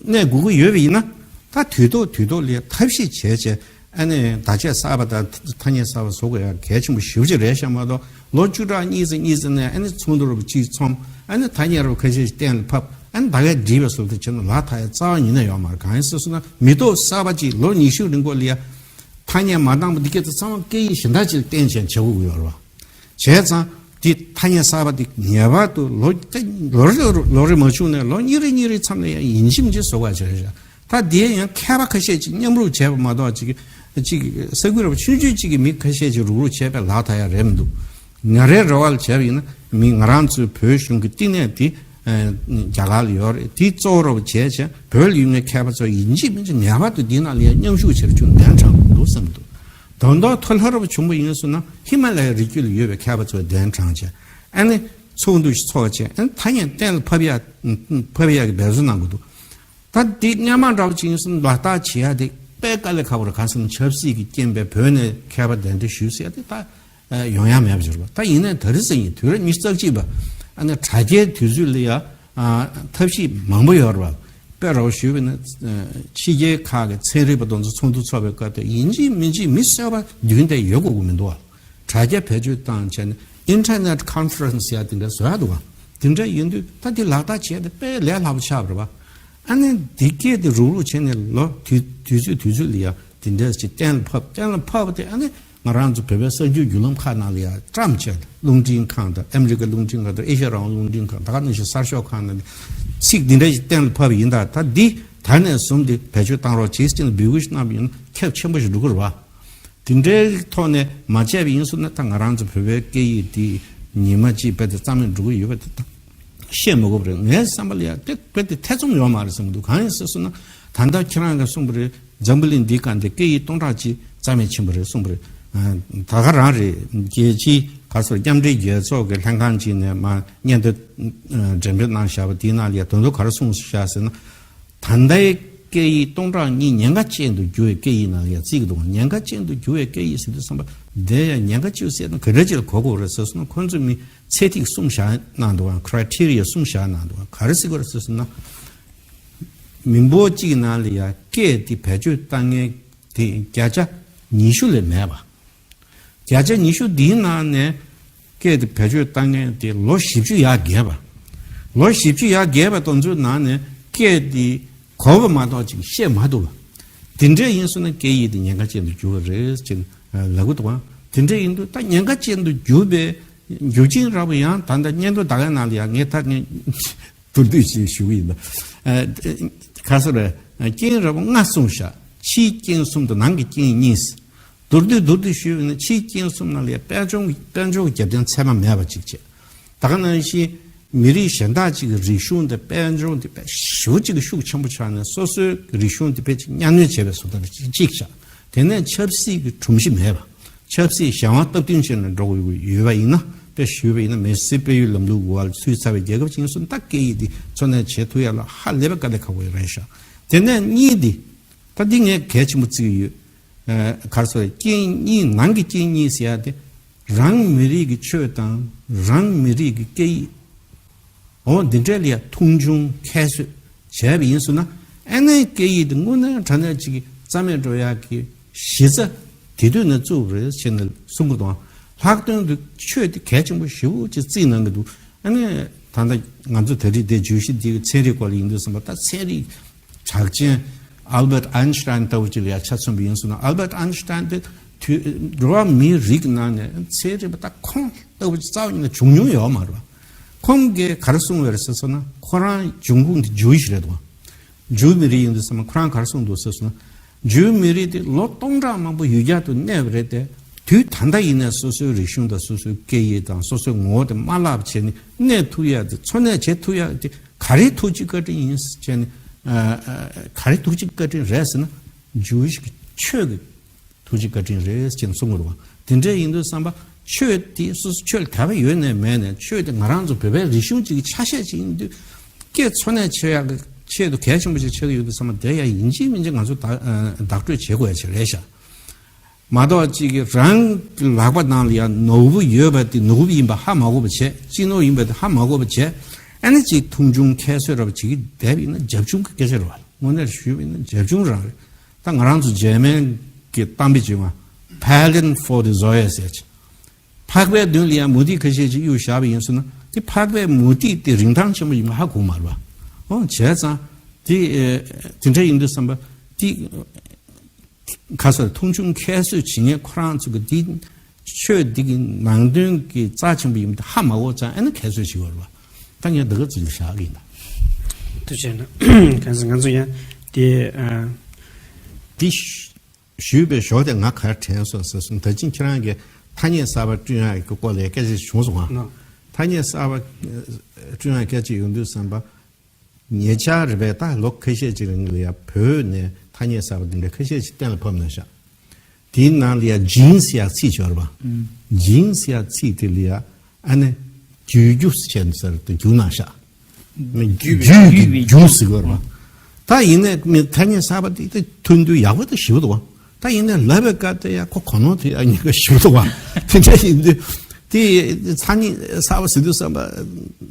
གནས་དགོས་ཀྱི་ཡོད་པ་ཡིན་ན། ད་དུས་ཐོག་དུས་ཐོག་ལ་ཡ་ཐབས་ཤེས་བྱས་བྱས། ཨ་ནི་བརྡ་ཆད་གསར་པ་དང་ཐ་སྙད་གསར་པ་བཟོ་དགོས་ཡ་གལ་ཆེན་པོ་ཞེ་པོ་ཅིག་རེད་ཤག་མ་གཏོགས་ལོ་བཅུ་ཕྲག་གཉིས་ཙམ་གཉིས་ཙམ་ནས་ཨ་ནི་ཚོགས་འདུ་རོབ་གཅིག་ཚོམས། ཨ་ནི་ཐ་སྙད་རོབ་ཁ་ཤས་ཤིག་གཏན་ལ་ཕབ། ཨ་ནི་ད་གས་འགྲིག་པའི་བཟོ་འདྲ་བྱས་ན་ལག་ཐག་ཡ་རྩ་བ་ཉིད་ནས་ཡོད་མ་རེད། གང་ཡིན་ཟེར་སོང་ན་མི་ཐོག་གསར་པ་ཅིག་ལོ་ཉི་ཤུ་རིང་པོ་ལ་ཡ་ཐ་སྙད་མ་འདང་པ་འདི་སྐད་དུ་ཚང་མ་སྐད་ཡིག་གཞན་དག་ཅིག་ལ་བརྟེན་བྱས་བྱེད་དགོས་ཀྱི་ཡོད་རེད་བ། བྱས་ཙང་དེ་ཐ་སྙད་གསར་པ་དེ་ངེས་པར་དུ་ལོ་ལོ་རེ་ལོ་རེ་མ་བྱུང་ནས་ལོ་གཉིས་རེ་གཉིས་རེ་མཚམས་ལ་ཡང་ཡིན་གཅིག་མིན་གཅིག་བཟོ་དགོས་ཀྱི་རེད། ད་དེ་ཡང་མཁས་པ་ཁ་ཤས་ཀྱིས་མཉམ་རུབ་བྱས་པ་མ་གཏོགས་ཅིག་ཅིག་ས་ཁུལ་རབ་ཆུང་ཆུང་ཅིག་གི་མི་ཁ་ཤས་ཀྱིས་རུག་རུག་བྱས་པས་ལག་ཐག་ཡ་རེད་མི་འདུག་ང་རའི་རེ་བ་ལ་བྱས་པ་ཡིན་ན་མི་ང་རང་ཚོའི་བོད་གཞུང་གི་བསྟི་གནས་དེ་རྒྱ་གར་ལ་ཡོད་རེད། དེ་གཙོ་བོ་རབ་བྱས་བྱས་བོད་ལ་ཡོད་མཁན་མཁས་པ་ཚོ་ཡིན་གཅིག་མིན་གཅིག་ངེས་པར་དུ་འདི་ནང་ལ་ཡང་མཉམ་ཞུགས་བྱེད་རྒྱུ་གདན་དྲངས་དགོས་འདུག་བསམ་འདུག་ད་དུང་མཐོ་ལྷ་རབ་བྱུང་བ་ཡིན་སོང་ན་ཧི་མ་ལ་ཡའི་རི་རྒྱུད་ལ་ཡོད་པའི་མཁས་པ་ཚོས་གདན་དྲངས་བྱས། ཨ་ནི་ཚོགས་འདུ་ཞིག་ཚོགས་བྱས། ཨ་ནི་ཐ་སྙད་གཏན་ལ་ཕབ་ཡ། ཕབ་ཡ་གི་འབད་བརྩོན་གནང་དགོས་འདུག་ད་འདི་སྔོན་མ་འདྲ་བ་ཅིག་ཡིན་སོང་ན་ལག་བསྟར་བྱེད་ཡ་དེ་དཔེ་དཀའ་ལས་ཁག་པོ་རེད། གང་ཟེར་ན་ཆབ་སྲིད་ཀྱི་རྐྱེན་པས་བོད་ནས་མཁས་པ་གདན་འདྲེན་ཞུས་ཟེར་ཡ་དེ་ད་ཡོང་ཡ་མེད་པ་ཅིག་རེད་པ། ད་ཡིན་ནའི་ད་རེས་ཟེར་ཡིན་དུས་རབས་ཉི་ཤུ་རྩ་གཅིག་པ། ཨ་ནི་དྲ་རྒྱའི་དུས་ཚོད་ལ་ཡ། ཨ། ཐབས་ཤེས་མང་པོ་ཡོད་རེད་པ། དཔེ་རོགས་ཞུས་པ་ཡིན་ན། ཕྱི་རྒྱལ་ཁག་གི་ཚན་རིག་པ་དེ་ཚོ་ཚོགས་འདུ་ཚོགས་པའི་སྐབས་དེ་ཡིན་གཅིག་མིན་གཅིག་མི་གསོད་པ་མདུན་དེ་ཡོད་དགོས་ཀྱི་མི་འདུག་པ། དྲ་རྒྱ་བེད་སྤྱོད་བཏང་བྱས་ནས་Internet Conference ཡ་དེ་འདྲ་བཟོ་ཡ་འདུག་པ། དེ་འདྲ་ཡིན་དུས་ད་དེ་ལག་བསྟར་བྱས་ཏེ་དཔེ་ལས་སླ་པོ་ཆགས་པ་རེད་པ། ཨ་ནི་འདི་སྐད་དེ་རུག་རུག་བྱས་ནས་ལོ་དུས་དུས་ཚོད་དུས་ཚོད་ལ་ཡ་དེ་འདྲ་ཅིག་གཏན་ལ་ཕབ། གཏན་ལ་ཕབ་པ་དེ་ཨ་ནི་ང་རང་ཚོ་བོད་པའི་གསར་འགྱུར་བརྒྱུད་ལམ་ཁག་ནང་ལ་ཡ་བཀྲམ་བྱས། རླུང་འཕྲིན་ཁང་དང་ཨ་མི་རི་ཀའི་རླུང་འཕྲིན་ཁང་དང་ཨེ་ཤ་ཡ་རང་དབང་རླུང་འཕྲིན་ཁང་། ད་ག་ནང་བཞིན་གསར་ཤོག་ཁག་ནང་ནས་ཚིག་འདི་འདྲ་ཞིག་གཏན་ལ་ཕབ་ཡིན། ད་ད་འདི་ད་ནས་བཟུང་སྟེ་བེད་སྤྱོད་བཏང་རོགས་བྱེད་ཅེས་འབོད་སྐུལ་ཞིག་གནང་བ་ཡིན་ན་ཁྱབ་ཆེན་པོ་ཞིག་འགྲོ་གི་རེད་པ། དེ་འདྲའི་ཐོག་ནས་མ་བྱས་པ་ཡིན་སོང་ན་ད་ང་རང་ཚོ་བོད་པའི་སྐད་ཡིག་འདི་ཉི་མ་གཅིག་རྦད་དེ་རྩ་མེད་འགྲོ་གི་ཡོད་པ་དེ་ད་བཤད་མི་དགོས་པ་རེད། ངའི་བསམ་པ་ལ་ཡ་དེ་རྦད་དེ་ཐེ་ཚོམ་ཡོད་མ་རེད་བསམ་གྱི་འདུག་གང་ཡིན་ཟེར་སོང་ན་ད་ལྟ་ཁྱེད་རང་གིས་གསུངས་པ་རེད། འཛམ་བུ་གླིང་འདིའི་སྒང་དེ་སྐད་ཡིག་སྟོང་ཕྲག་གཅིག་རྩ་མེད་ཕྱིན་པ་རེད་གསུངས་པ་རེད། ཨ། ད་ག་རང་རེད། རྒྱལ་སྤྱིའི་ག་ཚོད་མཉམ་འབྲེལ་རྒྱལ་ཚོགས་ཀྱི་ལྷན་ཁང་གཅིག་ནས་མར་སྙན་ཐོ་འགྲེམས་སྤེལ་གནང་བཞག་པ་དེའི་ནང་ལ་ཡ་དོན་དུ་ག་རེ་གསུངས་བཞག་ཟེར་ན། ད་ལྟའི་སྐད་ཡིག་སྟོང་ཕྲག་གཉིས་ཉེན་ཁ་ཅན་དུ་གྱུར་བའི་སྐད་ཡིག་ནང་ལ་ཡ་བརྩི་གི་འདུག་ཉེན་ཁ་ཅན་དུ་གྱུར་བའི་སྐད་ཡིག་ཟེར་དུས་ཙམ་པ་དེ་ཡ་ཉེན་ཁ་ཅིག་ཟེར་ན་ག་འདྲ་ཅིག་ལ་གོ་དགོས་རེད་ཟེར་སོང་ན། ཁོང་ཚོས་མི་ཚད་ཐིག་གསུམ་བཞག་གནང་འདུག་ག criteria་གསུམ་བཞག་གནང་འདུག་ག་ག་རེ་ཟེར་དགོས་རེད་ཟེར་སོང་ན། མི་འབོར་གཅིག་ནང་ལ་ཡ་སྐད་དེ་བེད་སྤྱོད་བཏང་མཁན་དེ་བརྒྱ་ཆ་ཉི་ཤུ་ལས་མེད་པ། བརྒྱ་ཆ་ཉི་ཤུ་འདིའི་ནང་ནས་སྐད་དེ་བེད་སྤྱོད་བཏང་མཁན་དེ་ལོ་བཞི་བཅུ་ཡར་རྒས་པ། ལོ་བཞི་བཅུ་ཡར་རྒས་པ་དེ་ཚོའི་ནང་ནས་སྐད་དེ་གོ་བ་མ་གཏོགས་ཅིག་བཤད་མ་ཐུབ་པ། དེ་འདྲ་ཡིན་སོང་ན་སྐད་ཡིག་དེ་ཉེན་ཁ་ཅན་དུ་གྱུར་བ་རེད་ཅེས་ལབ་ཀྱི་འདུག་ག་དེ་འདྲ་ཡིན་དུས་ད་ཉེན་ཁ་ཅན་དུ་གྱུར་པའི་ རྒྱུ་རྐྱེན་ར་བོ་ཡང་ད་ལྟ་སྙན་ཐོ་ད་གའི་ནང་ལ་ཡང་ངས་ད་ངས་མདོར་བསྡུས་ཤིག་ཞུ་གི་ཡིན་ད། ཨ་ག་ཟེར་རེད། རྐྱེན་ར་བོ་ལྔ་གསུངས་ཤག་ཕྱིའི་རྐྱེན་གསུམ་དང་ནང་གི་རྐྱེན་གཉིས། མདོར་བསྡུས་མདོར་བསྡུས་ཞུས་པ་ཡིན་ན་ཕྱིའི་རྐྱེན་གསུམ་ནང་ལ་ཡང་དཔལ་འབྱོར་དཔལ་འབྱོར་གྱི་རྒྱབ་རྟེན་ཚད་མ་མེད་པ་ཅིག་བྱས། ད་ག་ནང་བཞིན་མི་རིགས་གཞན་དག་ཅིག་གི་རིག་གཞུང་དང་དཔལ་འབྱོར་དེ་དཔེ་ཞེ་པོ་ཅིག་གི་ཤུགས་ཆེན་པོ་ཆགས་ནས་སོ་སོའི་རིག་གཞུང་དེ་དཔེ་ཅིག་གཉའ་གནོན་བྱས་པའི་བཟོ་ལྟ་ཅིག་ཅིག་བཞག་དེ་ནས་ཆབ་སྲིད་ཀྱི་སྒྲོམ་གཞི་མེད་པ། ཆབ་སྲིད་གཞན་དབང་སྟབས་བསྟུན་བྱས་ནས་འགྲོ་དགོས་ཡོད་པ་ཡིན་ན། དཔེ་ཞུས་པ་ཡིན་ན་མི་སེར་སྤེལ་ཡུལ་ལམ་ལུགས་འོག་ཚུད་ཚར་བའི་རྒྱལ་ཁབ་ཅིག་ཡིན་སོང་ན། ད་སྐད་ཡིག་འདི་འཚོ་གནས་བྱེད་ཐུབ་ཡ་ལ་ཧ་ལས་པའི་དཀའ་ལས་ཁག་པོ་རེད་ཤག་དེ་ནས་གཉིས་འདི། ད་འདི་ངས་གལ་ཆེན་པོ་བརྩི་གི་ཡོད། ཨ་ག་རེ་ཟེར། རྐྱེན་གཉིས་ནང་གི་རྐྱེན་གཉིས་ཟེར་ཡ་དེ། རང་མི་རིགས་ཀྱི་ཆོས་དང་རང་མི་རིགས་ཀྱི་སྐད་ཡིག་འོ་འདི་འདྲ་ལ་ཡ་མཐོང་ཆུང་ཁྱད་གསོད་བྱས་པ་ཡིན་སོང་ན། ཨ་ནི་སྐད་ཡིག་དེ་དངོས་གནས་དྲང་གནས་ཅིག་རྩ་མེད་འགྲོ་ཡག་གི་གཞི་རྩ་དེ་དུས་ནས་བཙུགས་རེད་ཟེར་ནས་གསུང་གི་འདུག་ལྷག་དོན་དུ་ཆོས་དེ་གལ་ཆེན་པོ་ཞེ་པོ་ཅིག་བརྩིས་གནང་གི་འདུག་ཨ་ནི་ད་ལྟ་ང་ཚོ་ད་རེས་དེ་བརྗོད་གཞི་འདི་གི་ཚན་རིག་སྐོར་ལ་ཡིན་དུས་ཙམ་པ། ད་ཚན་རིག་གྲགས་ཅན་ཨལ་བྷར་ཨན་ཤི་ཊན་ལྟ་བུ་ཅིག་ལ་ཡ་ཆ་མཚོན་པ་ཡིན་སོང་ན། ཨལ་བྷར་ཨན་ཤི་ཊན་དེ་དུས་འགྲོ་བ་མིའི་རིགས་ནང་ནས་ཚན་རིག་པ་ད་ཁོང་ལྟ་བུ་ཅིག་རྩ་བ་ཉིད་ནས་བྱུང་མྱོང་ཡོད་མ་རེད་པ། ཁོང་གིས་ག་རེ་གསུངས་པ་རེད་ཟེར་སོང་ན། ཁོ་རང་འབྱུང་ཁུངས་དེ་ཇུའི་ཤི་རེད་དོ། ཇུའི་མི་རིགས་ཡིན་དུས་ཙམ་པ་ཁོ་རང་ག་རེ་གསུངས་འདུག་ཟེར་སོང་ན། ཇུའི་མི་རིགས་དེ་ལོ་སྟོང་ཕྲག་མང་པོ་ཡུལ་གྱར་དུ་གནས་པ་རེད་དེ། དུས་ད་ལྟ་ཡིན་ནའི་སོ་སོའི་རིག་གཞུང་དང་སོ་སོའི་སྐད་ཡིག་དང་སོ་སོའི་ངོ་བོ་དེ་མ་བརླག་པ་བྱས་ནས་གནས་ཐུབ་ཡ་དེ། འཚོ་གནས་བྱེད་ཐུབ་ཡ་དེ་ག་རེའི་ཐུགས་རྗེ་བཀའ་དྲིན་ཡིན་ཟེར་བྱས་ནས། ཨ་ཨ་ག་རེའི་ཐུགས་རྗེ་བཀའ་དྲིན་རེད་ཟེར་ན། ཇུའི་ཤི་གི་ཆོས་ཀྱི་ཐུགས་རྗེ་བཀའ་དྲིན་རེད་ཅེས་གསུངས་པ་རེད་པ། དེ་འདྲ་ཡིན་དུས་ཙམ་པ་ཆོས་དེ་སོ་སོ་ཆོས་ལ་དད་པ་ཡོད་ནའི་མེད་ནའི། ཆོས་དེ་ང་རང་ཚོ་བོད་པའི་རིག་གཞུང་གཅིག་གི་ཆ་ཤས་ཅིག་ཡིན་དུས། སྐད་འཚོ་གནས་བྱེད་ཡག་གི་ཆེད་དུ་གལ་ཆེན་པོ་ཞིག་ཆགས་ཀྱི་ཡོད་དུས་ཙམ་པ། དེ་ཡང་ཡིན་གཅིག་མིན་གཅིག་ང་ཚོ་བདག་ཨ་བདག་སྤྲོད་བྱེད་དགོས་ཡ་ཅིག་རེད་ཤག་མ་གཏོགས་གཅིག་གིས་རང་གི་ལག་པ་ནང་ལ་ཡང་ནོར་བུ་ཡོད་པ་དེ་ནོར་བུ་ཡིན་པ་ཧ་མ་གོ་བ་བྱས། སྤྱི་ནོར་ཡིན་པ་དེ་ཧ་མ་གོ་བ་བྱས། ཨ་ནི་གཅིག་མཐོང་ཆུང་ཁྱད་གསོད་ར་བ་བྱེད་ཀྱི་བསྡད་པ་ཡིན་ན་རྒྱབ་ཆུང་གི་སྐད་ཆ་རེད་པ། དངོས་གནས་ཞུས་པ་ཡིན་ན་རྒྱབ་ཆུང་རང་རེད། ད་ང་རང་ཚོ་འཇར་མན་གྱི་གཏམ་དཔེ་བྱུང་བ། Paddling for the Joy ཟེར་ཅིག་འཕགས་པའི་མདུན་ལ་ཡང་མུ་ཏིག་ཁ་ཤས་ཅིག་གཡུགས་བཞག་པ་ཡིན་སོང་ན། དེ་འཕགས་པའི་མུ་ཏིག་དེ་རིན་ཐང་ཆེན་པོ་ཡིན་པ་ཧ་གོ་མ་རེད་པ། འོ་བྱས་ཙང་དེ་ཨེ་དེ་འདྲ་ཡིན་དུས་ཙམ་པ་དེ། ཁ་སང་མཐོང་ཆུང་ཁྱད་གསོད་བྱེད་མཁན་ཁོ་རང་ཚོ་གི་འདི་ཆོས་འདི་གི་ནང་དོན་གྱི་རྩ་ཆེན་པོ་ཡིན་པ་ཧ་མ་གོ་ཙང་། ཨ་ནི་ཁྱད་གསོད་བྱེད་དགོས་རེད་པ། ད་ངས་འདི་ག་ཚོད་ཀྱི་བཞག་གི་ཡིན་ད། ཐུགས་རྗེ་གནང་། གང་ཟེར་ང་ཚོ་ཡང་དེ་ཨ། འདི་ཞུས་པའི་ཞོར་དེ་ང་ག་རེ་དྲན་སོང་ཟེར་སོང་། ད་ཅིང་ཁྱེད་རང་གིས་ཐ་སྙད་གསར་པ་བསྐྲུན་ཡག་གི་སྐོར་ལ་སྐད་ཆ་བྱུང་སོང་ང་། ཐ་སྙད་གསར་པ་བསྐྲུན་ཡག་སྐད་ཆ་ཡོང་དུས་ཙམ་པ། ཉེ་ཆར་རེད་པས། ད་ལོ་ཁ་ཤས་ཅིག་རིང་ལ་ཡ་བོད་ནས་ཐ་སྙད་གསར་པ་འདི་འདྲ་ཁ་ཤས་ཅིག་གཏན་ལ་ཕབ་གནང་ཤག་དེའི་ནང་ལ་ཡ་ཇིན་ཟེར་ཡག་ཚིག་ཅིག་ཡོད་རེད་པ། ཇིན་ཟེར་ཡག་ཚིག་དེ་ལ་ཡ་ཨ་ནི་རྒྱུད་རྒྱུ་ཟེར་ནས་ཟེར་དུ་བསྒྱུར་གནང་ཤག་རྒྱུད་པའི་རྒྱུད་ཀྱི་རྒྱུ་ཟེར་གྱི་ཡོད་རེད་པ། ད་ཡིན་ནའི་མི་ཐ་སྙད་གསར་པ་དེ་དེ་ཐོན་དུས་ཡག་པོ་དང་ཞེ་པོ་འདུག་པ། ད་ཡིན་ནའི་ལབ་པའི་སྐབས་དེ་ཡ་ཁོ་གོ་ནོར་དེ་ཡ་ཉེན་ཁ་ཞེ་པོ་འདུག་པ། དེ་འདྲ་ཡིན་དུས། དེ་ཐ་སྙད་གསར་པ་ཟེར་དུས་ཙམ་པ།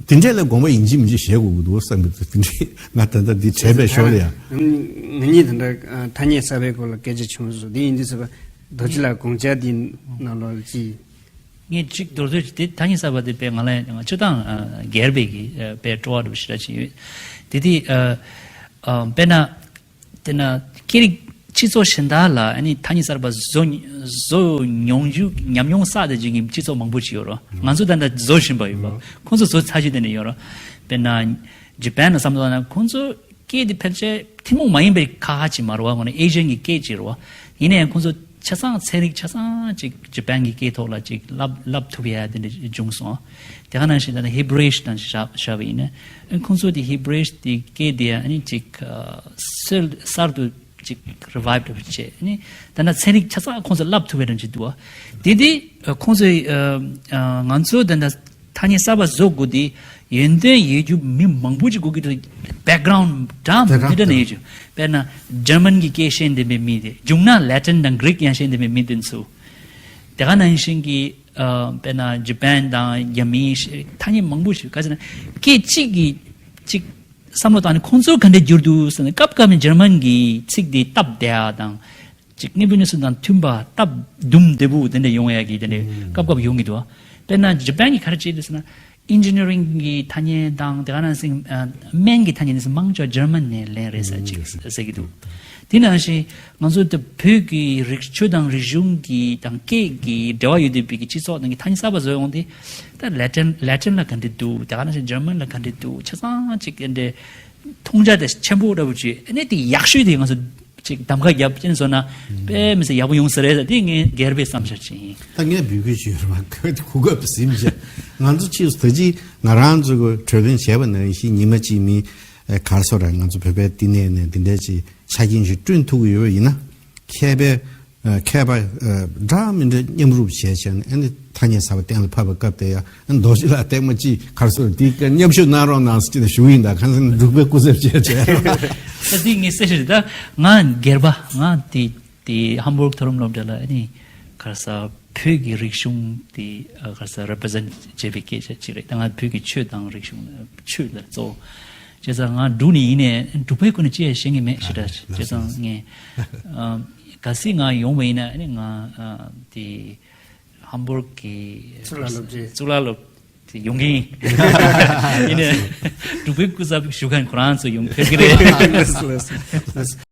དེ་འདྲས་ལ་དགོངས་པ་ཡིན་གཅིག་མིན་གཅིག་བཞེས་དགོས་ཀྱི་འདུག་བསམ་གྱི་འདུག་དེ་འདྲས་ང་ད་ལྟ་འདི་དྲན་པའི་ཞོར་ལ་ཡང་། ང་གཉིས་དེ་འདྲ་ཨ་ཐ་སྙད་གསར་པའི་སྐོར་ལ་སྐད་ཆ་བྱུང་སོང་། དེ་ཡིན་དུས་ཙམ་པ་རྡོ་རྗེ་ལགས་དགོངས་འཆར་འདི་ནང་ལོགས་ཅི། ངས་གཅིག་མདོར་བསྡུས་ཅིག་དེ་ཐ་སྙད་གསར་པ་དེ་དཔེ་ང་ལ་ཡང་སྤྱིར་བཏང་ཨ་སྒེར་བའི་གི་ཨ་དཔེ་སྤྲོ་བ་འདྲ་པོ་ཞེ་དྲག་ཅིག་ཡོད། དེ་དེ་ཨ་ཨ་དཔེར་ན། དེ་ན་སྐད་རིགས་སྤྱི་ཚོགས་གཞན་དག་ལ་ཨ་ནི་ཐ་སྙད་གསར་པ་བཟོ་བཟོ་མྱོང་རྒྱུ་ཉམས་མྱོང་བསགས་བསྡད་རྒྱུ་གི་སྤྱི་ཚོགས་མང་པོ་ཅིག་ཡོད་རེད། ང་ཚོ་ད་ལྟ་བཟོ་བཞིན་པ་ཡོད་པ། ཁོང་ཚོ་བཟོ་ཚར་རྒྱུ་དེ་འདྲ་ཡོད་རེད། དཔེར་ན་ཇི་པན་ལ་བསམ་བློ་བཏང་ན། ཁོང་ཚོ་སྐད་དེ་ཕལ་ཆེར་ཐུན་མོང་མ་ཡིན་པའི་ཁ་ཁ་ཅིག་མ་རེད་པ། ཁོང་ནི་ཨེ་ཤི་ཡན་གྱི་སྐད་ཅིག་རེད་པ། ཡིན་ན་ཡང་ཁོང་ཚོ་ཆ་ཚང་ཚན་རིག་ཆ་ཚང་ཅིག་ཇི་པན་གྱི་སྐད་ཐོག་ལ་ཅིག་བསླབ་བསླབ་ཐུབ་ཡ་དེ་འདྲ་བྱུང་སོང་། དེ་ག་ནང་བཞིན་ད་ནི་ཧི་བྷུ་རུ་ཞིག་དང་བཞག་བཞག་པ་ཡིན་ན། ཁོང་ཚོ་དེ་ཧི་བྷུ་རུ་དེ་སྐད་དེ་ཨ་ནི་ཅིག་གསར་གསར་དུ་ཅིག་རི་བའིབ་འདྲ་པོ་བྱས། ཨ་ནི་ད་ལྟ་ཚན་རིག་ཆ་ཚང་ཁོང་ཚོ་བསླབ་ཐུབ་པའི་རང་བཞིན་འདུག་པ། དེ་དེ་ཁོང་ཚོས་ང་ཚོ་ད་ལྟ་ཐ་སྙད་གསར་པ་བཟོ་དགོས་དེ་ཡོན་ཏན་ཡོད་རྒྱུ་མི་མང་པོ་ཅིག་དགོས་ཀྱི་འདུག་བེག་གྷ་རའུན་ཌི་འདྲ་མི་འདྲ་ནས་ཡོད་རྒྱུ། དཔེར་ན་ཇར་མན་གྱི་སྐད་ཤེས་ལྡན་པའི་མི་དེ། བྱུང་ན་ལེ་ཊིན་དང་གྷི་རིག་ཡང་ཤེས་ལྡན་པའི་མི་དེ་ཚོ། དེ་ག་ནང་བཞིན་གྱི་ཨ་དཔེར་ན་ཇི་པན་དང་རྒྱ་མིའི་ཤ་ཐ་སྙད་མང་པོ་ཞིག་ག་ཚོད་ན་སྐད་གཅིག་གིས་གཅིག་བསམ་བློ་བཏང་ནས་ཁོང་ཚོ་ག་འདྲས་བསྒྱུར་འདུག་ཟེར་ནས་སྐབས་སྐབས་ནས་འཇར་མན་གྱི་ཚིག་དེ་སྟབས་བདེ་བ་དང་། གཅིག་གནས་བབ་གནས་ཚུལ་དང་མཐུན་པ་སྟབས་བདེ་བོ་དེ་འདྲ་ཡོང་ཡ་གི་དེ་འདྲ་སྐབས་སྐབས་ཡོང་གི་འདུག་དཔེར་ན་ཇི་པན་གྱིས་ག་རེ་བྱས་འདུག་ཟེར་ན། ཨིན་ཇི་ནི་རིང་གི་ཐ་སྙད་དང་དེ་ག་ནང་བཞིན་ཨ་སྨན་གྱི་ཐ་སྙད་དེ་ཚོ་མང་ཆེ་བ་འཇར་མན་ནས་ལེན་རེད་ཟེར་ཅིག་ཟེར་གྱི་འདུག་དེ་ནང་བཞིན་ང་ཚོ་ད་བོད་ཀྱི་རིག་ཆོས་དང་རིག་གཞུང་གི་དང་སྐད་ཀྱི་འབྲེལ་བ་ཡོད་བསྡད་པའི་གི་སྤྱི་ཚོགས་ནང་གི་ཐ་སྙད་གསར་པ་བཟོས་ཡོང་དུས། ད་ལེ་ཏན་ལེ་ཏན་ལ་ག་འདྲ་འདུག་དེ་ག་ནང་བཞིན་འཇར་མན་ལ་ག་འདྲ་འདུག་ཆ་ཚང་ཅིག་གི་འདྲ་མཐོང་རྒྱ་དེ་ཆེན་པོ་འདྲ་པོ་ཅིག་ཨ་ནི་དེ་ཡག་ཤོས་དེ་ང་ཚོ་ཅིག་གདམ་ག་རྒྱབ་ཅན་བཟོ་ན་དཔེ་མི་སྲིད་ཡག་པོ་ཡོང་ས་རེད། དེ་ངའི་སྒེར་པའི་བསམ་འཆར་ཅིག་ཡིན། ད་ངས་འབོད་སྐུལ་ཞུས་ར་གོ་སྐབས་ཟིན་བྱས། ང་ཚོ་ཕྱིས་སུ་ད་ཅི་ང་རང་ཚོ་གི་གྲོས་མཐུན་བྱས་པ་ནང་བཞིན་ཉི་མ་གཅིག་མིན་ག་རེ་ཟེར་ར་ང་ཚོ་བོད་པའི་བསྟི་གནས་ནས་འདི་འདྲ་ཅིག་ཆ་རྐྱེན་ཞིག་བསྐྲུན་ཐུབ་ཀྱི་ཡོད་པ་ཡིན་ན། མཁས་པའི་ཨ་མཁས་པ་ཨ་འདྲ་མི་འདྲ་མཉམ་རུབ་བྱས་བྱས་ནས་ཨ་ནི་ཐ་སྙད་གསར་པ་གཏན་ལ་ཕབ་པའི་སྐབས་དེ་ཡང་ཨ་ནི་རྡོ་རྗེ་ལགས་ཐེངས་མ་གཅིག་ག་རེ་ཟེར་འདི་མཉམ་ཞུགས་གནང་རོགས་གནང་ཟེར་ནས་ཞུ་གི་ཡིན། ད་གང་ཟེར་ན་འབྲུག་པའི་སྐུ་ཚབ་བྱས་བྱས་རོགས། ད་འདི་ངས་གསལ་བཤད་ད་ང་སྒེར་པ་ང་དེ་དེ་ཧམ་བོརག་མཐོ་རིམ་སློབ་གྲྭ་ལ་ཨ་ནི་ག་རེ་ཟེར་བོད་ཀྱི་རིག་གཞུང་དེ་ཨ་ག་རེ་ཟེར་རེ་པི་རི་ཟེན་ཊི་བྱེད་པའི་སྐད་ཆ་ཅིག་རེད། ད་ང་བོད་ཀྱི་ཆོས་དང་རིག་གཞུང་ཆོས་ལ་གཙོ་བོ་བྱས་ཙང་ང་འབྲུག་ནས་ཡིན་ནས་འབྲུག་པའི་སྐོར་ནས་ཅི་ཡང་ཤེས་ཀྱི་མེད་ཞེ་དྲག་བྱས་ཙང་ངས་ཨ་གལ་སྲིད་ང་ཡོང་བ་ཡིན་ན་ཨ་ནི་ང་ཨ་དེ་ཧམ་བོརག་གི་གཙུག་ལག་སློབ་གྲྭའི་གཙུག་ལག་སློབ་དེ་ཡོང་གི་ཡིན། ཡིན་ནས་འབྲུག་པའི་སྐུ་ཚབ་ཞུ་མཁན་ཁོ་རང་ཚོ་ཡོང་ཕེབས་ཀྱི་རེད། ལགས་སོ། ལགས་སོ། ལགས་སོ།